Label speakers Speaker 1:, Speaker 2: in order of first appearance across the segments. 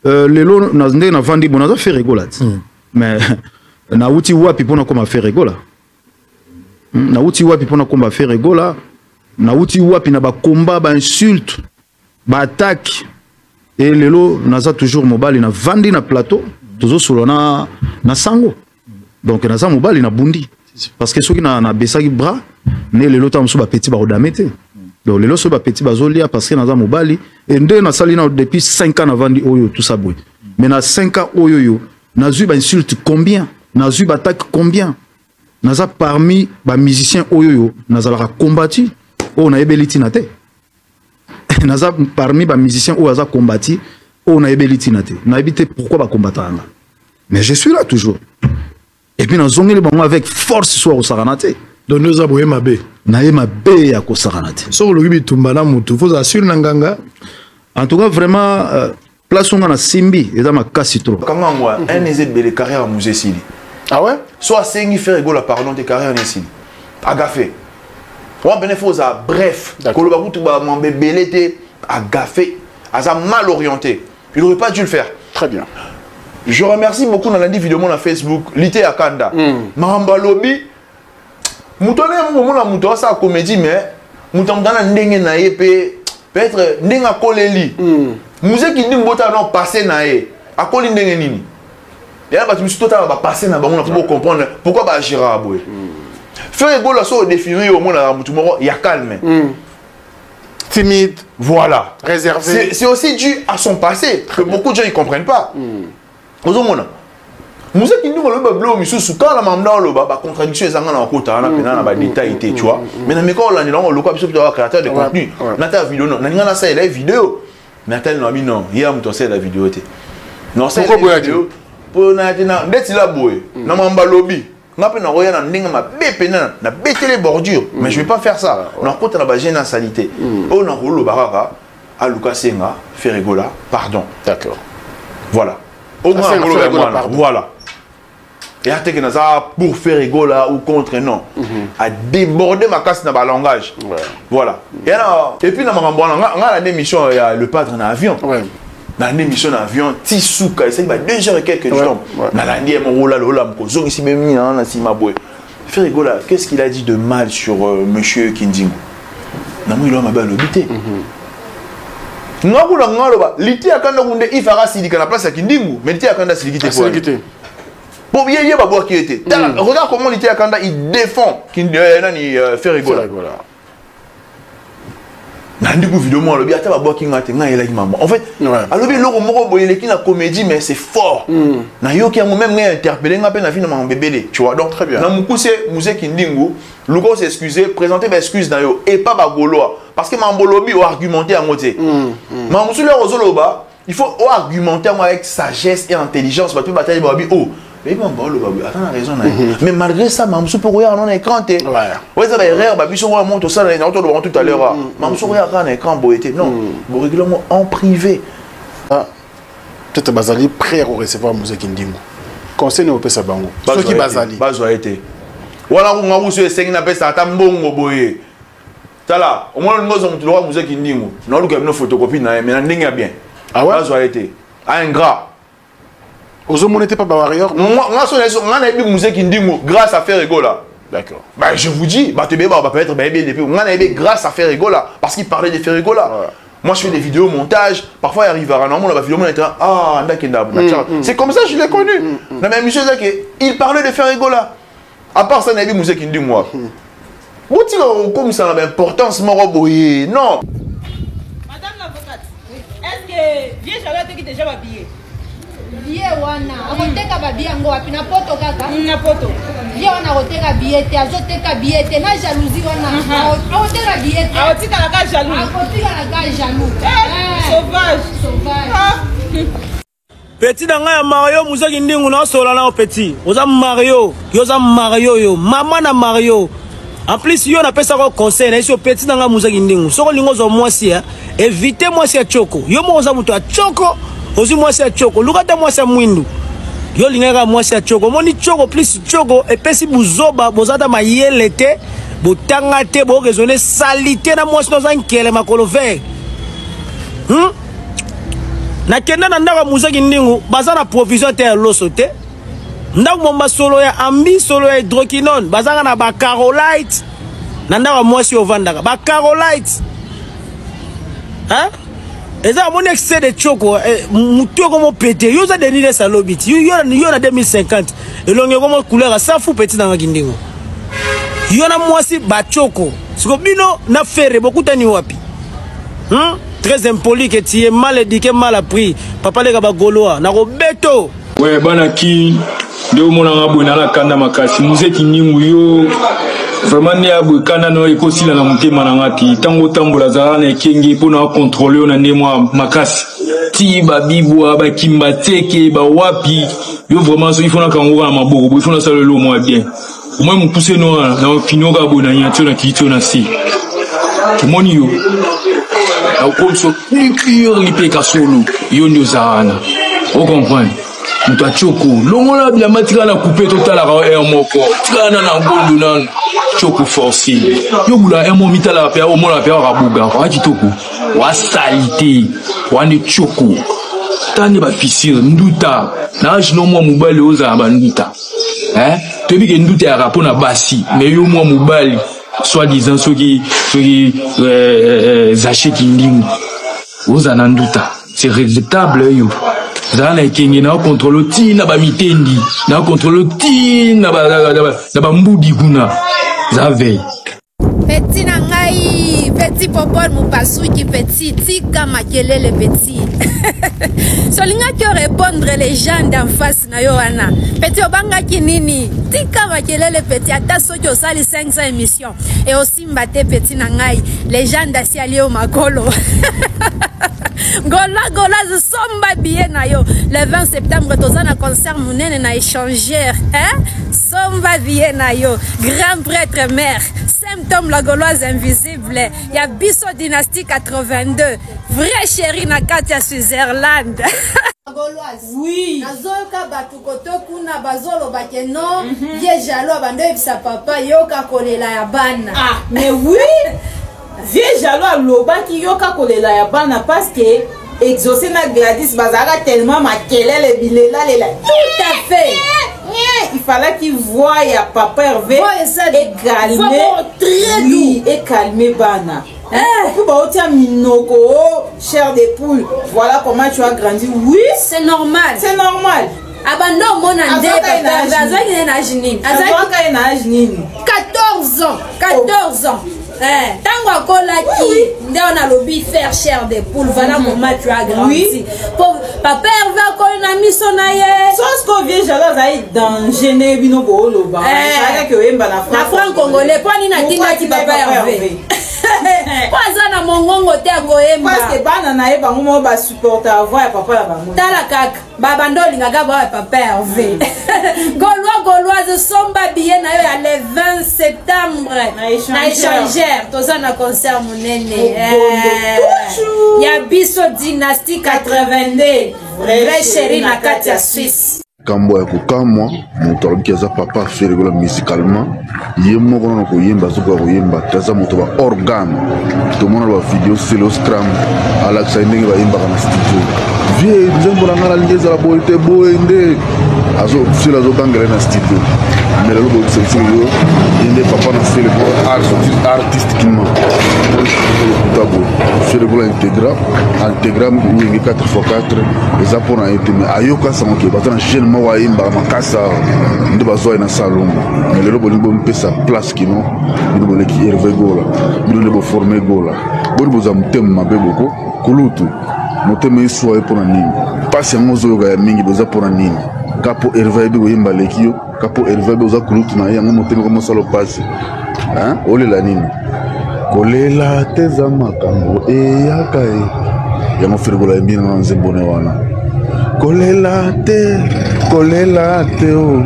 Speaker 1: Lelo ndenge navandi bo, naza Ferre Gola ti, mais nauti wapi mpona koma Ferre Gola? Nauti wapi mpona koma Ferre Gola? Nauti wapi na bakomba, bainsulte, baattaque? E lelo naza toujours mobali, navandi na plateau, tozosolola na sango. Donc naza mobali, nabundi, parce que soki nabesaki bras ne, lelo ntango mosusu bapeti bakodame te. Donc lelo soki bapeti bazolia, parce que naza mobali. E nde nasali na depuis 5 ans, navandi oyo tout ça boye, mais na 5 ans oyo oyo nazwi bainsulte combien, nazwi baattaque combien? Naza parmi bamusicien oyo oyo nazalaka combattu, oyo nayebeli ntina te. Naza parmi bamusicien oyo aza combattu, oyo nayebeli ntina te. Nayebi te pourquoi bakombataka nga, mais je suis là toujours. Et puis nazongeli bango avec force, so akosakana te.
Speaker 2: Donc nde oza boye mabe?
Speaker 1: Naye mabe ya kosakana te.
Speaker 2: Soki oloki bitumba na motu, faut ozala sûr na nganga.
Speaker 1: En tout cas vraiment, place onga na simbi eza makasi trop.
Speaker 3: Kanga yango, un eza ebele, carrière ya Mzee esili.
Speaker 4: Ah ouais?
Speaker 3: So asengi Ferre Gola pardon te, carrière na esili, agafe wana pene. Faut ozala bref, koloba kutu bamambe ebele te. Agafe, aza mal orienté, il aurait pas dû le faire.
Speaker 4: Très bien.
Speaker 3: Je remercie beaucoup. Nalandi vidéo na Facebook, lite ya kanda, makambo alobi moto wana yango. Komona moto asala comédie, mais moto amoto ana ndenge na ye mpe, peut-être ndenge akoleli. Mzee Kindingu, botala no passé na ye, akoli ndenge nini. Ya bato misusu, totala bapassé na bango na po bocomprendre pourquoi baagiraka boye. Ferre Gola, so odéfinir yo, omonaka motu moko ya calme,
Speaker 4: timide.
Speaker 3: Voilà.
Speaker 4: Réservé.
Speaker 3: C'est aussi dû à son passé que beaucoup de gens ne comprennent pas. Ozomona Mzee Kindingu alobi babilo misusu kaka na mamda, oloba bacontradiction ezanga na bakota wana mpena na badétail te, tu vois. Mais na meka olandela yango, lokola biso mpe créateur de contenu, nata vidéo no naninga nasalela ye vidéo, mais atali na bino, ye ya moto asalela vidéo te.
Speaker 4: Pourquoi boyaki?
Speaker 3: Mpo na te na ndeti la boye na mamba alobi, nga mpe nakoya na ndenge mabe mpena nabetele bordure, mais je vais pas faire ça. Nakota na bagene na salité oyo, nakoloba kaka aluka senga Ferre Gola pardon. Voilà.
Speaker 4: Asenga Ferre Gola pardon.
Speaker 3: Voilà. Et ateke naza pour Ferre Gola ou contre, non. A débordé makasi na balangage. Voilà. Et puis na makambo wana, nga na émission ya Le Padre na avion, na émission na avion ti suka, esali ba 2 heures et quelques du temps. Nalandi ye moko olala olala, kozongisi memi na nsima boye. Ferre Gola, qu'est-ce qu'il a dit de mal sur monsieur Kindingu? Namoni eloko mabe alobi te. Nga kuna nga aloba liti akanda kunde ifaka asilika na place ya Kindingu, mais liti akanda asiliki te.
Speaker 4: Asiliki te.
Speaker 3: Bon, ye ye babwaki ye te. Tala, regarde comment liti akanda il défend nani, Ferre Gola.
Speaker 4: Ferre Gola.
Speaker 3: Nandi ku vidéo moko alobi ata babwaki nga te, ngai ayelaki mama. En fait, alobi eloko moko boye eleki na comédie, mais c'est fort. Nayoki yango, même ngai interpellé nga mpe na vi na makambo ebele, tu vois. Donc
Speaker 4: Très bien.
Speaker 3: na mokuse, Mzee Kindingu, luka os'excuse, présenter baexcuse na yo epa bagaulois, parce que mambo olobi, oargumente yango te. Makambo mosusu lero ozoloba, il faut oargumenter yango avec sagesse et intelligence. Bato mpe batali, babi o bayebi mambo oloba boye, ata na raison na ye. Mais malgré ça, makambo mosusu mpe koyaka no na écran te. Oyo eza baerreur babiso oyo mo tosala na toloba tout à l'heure. Makambo mosusu koyaka kaka na écran boye te, non, borégler yango en privé.
Speaker 4: Ah, peut-être bazali prêt à recevoir Mzee Kindingu, conseil ne opesa bango soki bazali?
Speaker 3: Bazwa ye te. Wana kunga kusu esengi napesa ata mbongo boye. Tala, omona olingi ozwa motu lokola Mzee Kindingu, naoluka bino photocopie na ye, mais na ndenge ya bien.
Speaker 4: Ah ouais?
Speaker 3: Bazwa ye te, ingrat.
Speaker 4: Ozomona te pa bawarrior?
Speaker 3: Nga so nayebi, nga nayebi Mzee Kindingu grâce à Ferre Gola.
Speaker 4: D'accord.
Speaker 3: Bah, je vous dis, bato ebeye ba peut-être bayebi depuis, nga nayebi grâce à Ferre Gola, parce qu'il parlait de Ferre Gola. Moi, je fais des vidéos montage, parfois il arrivera normalement la vidéo, ah ndakenda. C'est comme ça que je l'ai connu. Non, mais monsieur Zaki, il parlait de Ferre Gola. À part ça, nayebi Mzee Kindingu moi botika kokomisa na baimportance moko boye, non.
Speaker 5: Madame l'avocate, est-ce que vieux Jalo ateki déjà babillet?
Speaker 6: Ye wana akoteka babillet yango wapi? Na poto kaka?
Speaker 5: Na poto.
Speaker 6: Ye wana akoteka billet te, azoteka billet te na jalousie wana. Akoteka billet te.
Speaker 5: Akotikala ka jaloux.
Speaker 6: Akotikala ka jaloux.
Speaker 5: Sauvage.
Speaker 6: Sauvage.
Speaker 5: Ah.
Speaker 7: Petit na ngai ya Mario, Mzee Kindingu, naosola na yo. Petit, oza Mario, yo oza Mario, yo mama na Mario. En plus yo napesaka conseil na ye. So petit na ngai Mzee Kindingu, soki olingi ozwa mwasi, évite mwasi ya tioko. Yo moko oza moto ya tioko, ozwi mwasi ya tioko. Luka ata mwasi ya mwindu. Yo olingaka mwasi ya tioko. Omoni, tioko plus tioko epesi buzoba. Boza ata mayele te, botanga te, boraisonne sali te. Na mwasi no oza nkele makolo vert. Nakenda na ndako ya Muzaki Kindingu, baza na provision te ya loso te. Ndako momba solo ya ambi, solo ya hydroquinone, bazaka na ba carolite. Na ndako ya mwasi ovandaka, ba carolite. Hein? Eza amoni excès de choko, eh, mutu ekomo pete. Yo za Denis Lesa lobi ti. Yo yo na 2050, elongi ekomo couleur ya safu petit nanga Kindingu. Yo na mwasi ba choko. Siko bino na ferre bokutani wapi? Très impoli que tu es mal éduqué, mal appris. Papa leka ba gaulois, na kobeto.
Speaker 8: Ouais, bana ki nde omonanga boye na kanda makasi Mzee Kindingu yo vraiment nde ya boye kanda no ekosila na motema na nga ti ntango otambola azalaka na ekenge mpo na akontrole yo na nde mwa makasi ti babibwa bakimba teke bawapi yo vraiment soki fo nakango kaka na maboko boye fo nasala elo mwa bien omoi mokuse no wana na ofini oka boye na nyati yo na kiti yo na se omoni yo nakokomisa plus pur lipeka solo yo nde oza wana ocomprendre moto atioko longola bilamba tikala na coupe totalaka heure moko tikala na na ngondo nanu tioko force yo bula heure moko mitalaka mpe omonaka mpe wakabuga wa kitoko wa salite wa nde tioko tala nde bafisire nduta na age no mwa mobali ozala na banduta eh? Toyebi ke nduta yaka mpo na basi me yo mwa mobali soit disant soki soki Zache Kindingu ozala na nduta, c'est regrettable. Yo zala na ekenge na okontrole ti na bamitendi na okontrole ti na bambudi kuna za veille.
Speaker 6: Petit na ngai, petit Popol Mupasuki, petit, tika makelele petit. Solingaki répondre les gens d'en face na yo wana. Petit obangaki nini? Tika makelele petit, ata soki osali 500 émissions et osimba te petit na ngai, les gens d'asi ali yo makolo. Gola gola somba billet na yo le 20 septembre toza na concert monene na échangeur, hein? Somba billet na yo, grand prêtre mère symptôme la gauloise invisible ya biso dynastie 82 vrai chéri na kati ya Switzerland. Gauloise.
Speaker 5: Oui.
Speaker 6: Nazoyoka bato koto kuna bazoloba ke non, ye jaloux abando oyebisa papa yoka kolela ya bana.
Speaker 5: Ah, mais oui. Vieux jaloux alobaki yoka kolela ya bana parce que Exaucé na Gladys bazalaka tellement makelele bilelalela.
Speaker 6: Tout à fait.
Speaker 5: Il fallait qu'il voie ya papa Hervé et calmer
Speaker 6: très
Speaker 5: oui, et calmer bana. Eh. Puis baotia minoko, oh, chair de poule. Voilà comment tu as grandi. Oui,
Speaker 6: c'est normal.
Speaker 5: C'est normal.
Speaker 6: Abanda omona nde azalaki nde na age nini?
Speaker 5: Azalaki na age nini?
Speaker 6: 14 ans, 14 ans. Ntango akolaki nde wana alobi faire chair de poule, voilà comment tu as grandi. Po papa Hervé akoli na miso na ye.
Speaker 5: Sosko vieux jaloux azali danger ndenge bino booloba. Azalaki oyemba na
Speaker 6: na franc congolais. Mpo nini atindaki papa Hervé? Po aza na mongongo te akoyemba.
Speaker 5: Parce que bana na ye bango moko basupporta voix ya papa na bango.
Speaker 6: Tala kaka babanda olingaka bawa papa Hervé. Gaulois gauloise somba billet na yo ya le 20 septembre na échangeur toza na concert monene ya biso dynastie 82 vrai chéri na kati ya Suisse.
Speaker 9: Kambo ya kokamwa moto alobiki aza papa Ferre Gola musicalement ye moko nano koyemba azokoka koyemba te aza moto ba organe tomona ba video selo scram alakisa ye ndenge bayembaka na studio vie nzembo na ngai nalingi ezala boye te boye nde selo azogangela ye na studio mais lelo boyebisa biso yo ye nde papa na Ferre Gola artistiquement lokuta boye Ferre Gola integra integra wenge 4x4 eza mpona ye te mais ayoka sango ke baza na jeune moko ayembaka makasi awa nde bazwa ye na salongo mais lelo bolingi bomipesa place kino bino boleki Hervé Gola bino nde boforme Gola boni bozwa motema mabe boko kulutu motema eswa ye mpona nini mpasi yango ozoyoka ya mingi boza mpona nini ka mpo Hervé ayebi koyemba aleki yo ka mpo Hervé ayebi oza kulutu na ye yango motema komosala mpasi olela nini kolela te eza makambo eyaka ye yango Ferre Gola ayembi na nzembo ne wana kolela te kolela te o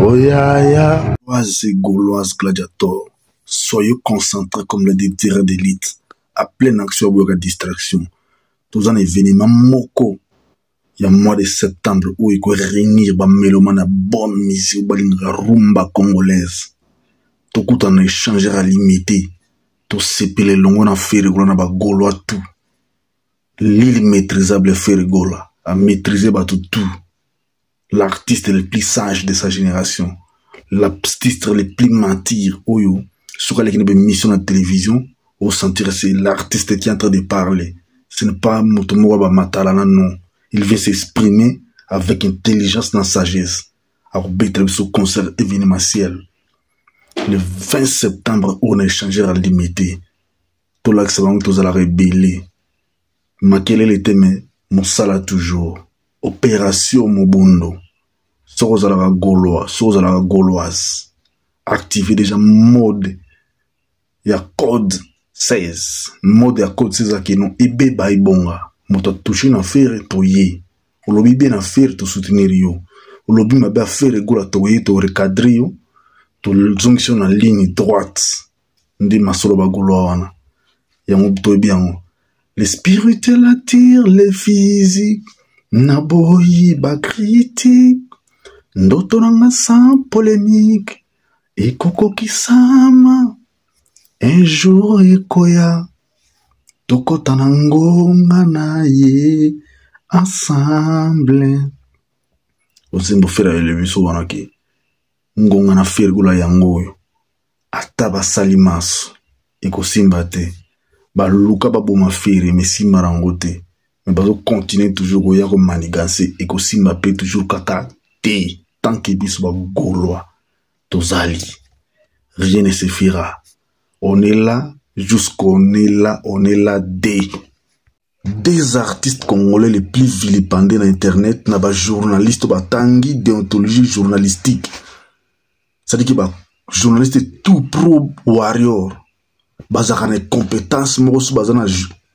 Speaker 9: oyaya.
Speaker 2: Gauloise Gauloise Gladiator, soyez concentrés comme le tireurs d'élite à pleine action ya distraction. Toza na événement moko ya mois de septembre oyo ekoréunir bameloma na bonne musique balingaka rumba congolaise. Tokutana na échangeur à limité, tosepela elongo na Ferre Gola na bagaulois tout. L'ilmaîtrisable Ferre Gola a maîtrisé bato tout. L'artiste le plus sage de sa génération. L'artiste le plus mentir oyo soki aleki na baémission na télévision, osentir c'est l'artiste qui est en train de parler. Ce n'est pas moto moko ya bamatalana, non. Il vient s'exprimer avec intelligence na sagesse. Akobetela biso concert événementiel le 20 septembre oyo na échangeur ya Limité. Tolakisa bango tozalaka ebele, makelele te, me mosala toujours. Opération mobondo. Soki ozalaka Gaulois, soki ozalaka Gauloise, active déjà mode ya code 16. Mode ya code 16 akeno ebeba ebonga. Moto atouche na Ferre, toye. Olobi bien na Ferre, tosoutenir yo. Olobi mabe ya Ferre Gola, toye, torecadre yo, tozongisi yo na ligne droite. Nde masolo bagaulois wana, yango toyebi yango. Le spirituel attire le physique, naboyi bacritique. Ndoto nanga sans polémique ekokokisama un jour, ekoya tokɔta na ngonga na ye ensemble. Ozembo Ferre ayele biso wana ke ngonga na Ferre Gola yango oyo. Ata basali maso, ekosimba te. Baluka baboma Ferre, me simba nango te. Me bazocontinue toujours koya komanigancer, ekosimba mpe toujours kaka te. Tant que biso bagaulois tozali, rien ne suffira. On est là jusqu'on est là, on est là. Des artistes congolais les plus vilipendés na internet na bajournaliste batangi déontologie journalistique, c'est-à-dire que bajournaliste tout pro warrior bazalaka na compétence moko. So baza na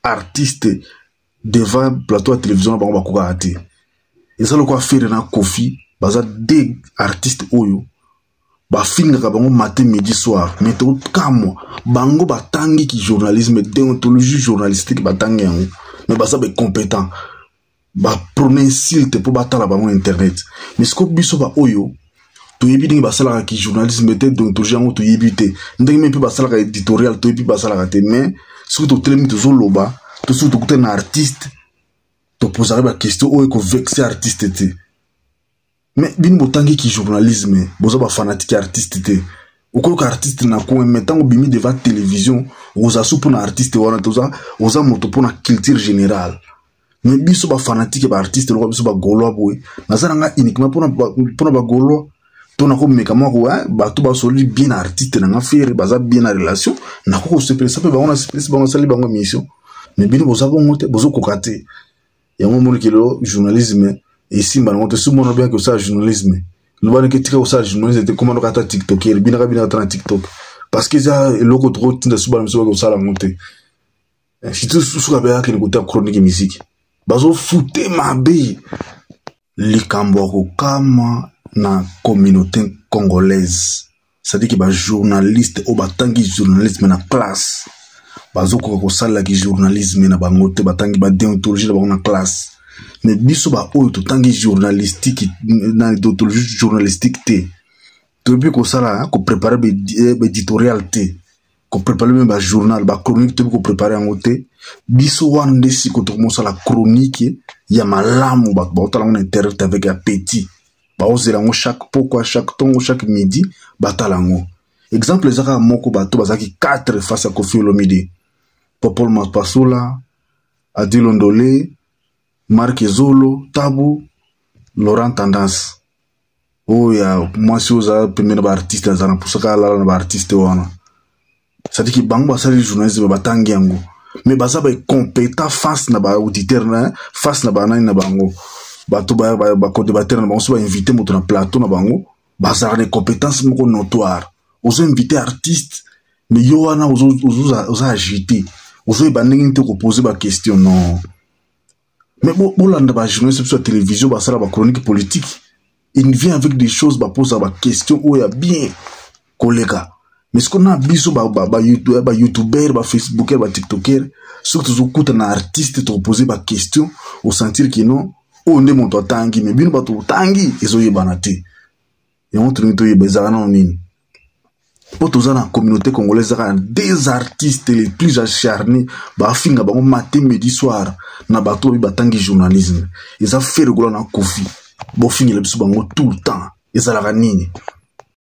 Speaker 2: artiste devant plateau ya télévision na bango, bakokaka te. Eza lokola Ferre na Koffi, baza deux artistes oyo bafingaka bango matin, midi, soir, mais tokamwa, bango batangiki journalisme, déontologie journalistique batangi yango, mais baza bacompétent, baprône insulte mpo batala bango na internet. Mais siko biso baoyo toyebi ndenge basalaka ki journalisme te, déontologie yango toyebi te, ndenge me mpe basalaka éditorial toyebi basalaka te, mais soki totelemi tozoloba to soki tokutani na artiste, topozaka baquestion oyo ekovexe artiste te. Mais bino botangiki journalisme, boza bafanatike artiste te. Okoyoka artiste na coin, mais ntango obimi devant télévision, okozala so mpona artiste wana te, oza moto mpona culture générale. Mais biso bafanatike baartiste lokola biso bagaulois boye, naza na nga uniquement mpona bagaulois to nakomeka moko. Bato basoli bien na artiste na nga Ferre, baza bien na relation, nakoki kosepelisa mpe bango, nasepelisi bango, nasali bango émission. Mais bino boza bongo te, bozokoka te. Yango omoniki lelo journalisme esimba nango te. So mona obengaki kosala journalisme, lobanaki tika kosala journalisme te, komanoka ata tiktoker, binaka binaka ata na TikTok, parce que eza eloko tokotinda so bana biso baki kosala yango te. Surtout soki abengaki kota chronique musique, bazofute mabe. Likambo ya kokama na communauté congolaise, c'est-à-dire que bajournaliste oyo batangi journalisme na classe bazokoka kosalelaki journalisme na bango te, batangi badéontologie na bango na classe. Mais biso baoyo totangi journalistique na déontologie journalistique te, toyebi kosala koprépare baéditorial te, koprépare mpe bajournal, bachronique, toyebi koprépare yango te. Biso wana nde siko tokomosala chronique ya malamu, bato baotala yango na internet avec appétit, baozela yango chaque pokwa, chaque ntongo, chaque midi batala yango. Exemple eza kaka moko: bato bazalaki 4 face ya Koffi Olomide, Popol Mapasula, Adilo Ndole, Mark Ezolo, Tabu Laurent Tendance, oyo ya mwasi oyo oza pembeni na baartiste, aza na pusaka alala na baartiste wana. C'est-à-dire que bango basali journalisme, batangi yango, mais baza bacompétent face na baauditeur, na face na banani na bango, bato bacodebatere na bango. So bainvite moto na plateau na bango, bazalaka na compétence moko notoire. Ozo invité artiste, mais yo wana oza agité, ozoyeba ndenge nini te kopose baquestion, non. Mais bolanda bajournaliste biso ya télévision basala bachronique politique, il vient avec des choses, baposa baquestion oyo ya bien koleka. Mais sikoyo na biso bayoutubeur, bafacebooker, batiktoker, soki tozokuta na artiste, tokopose baquestion, osentir que non, oyo nde moto atangi. Mais bino bato otangi, ezoyebana te. Yango tolingi toyeba ezalaka nano nini. Mpo toza na communauté congolaise kaka des artistes les plus acharnés, bafinga bango matin, midi, soir na bato oyo batangi journalisme, eza Ferre Gola na Koffi. Bofingela biso bango tout le temps, ezalaka nini?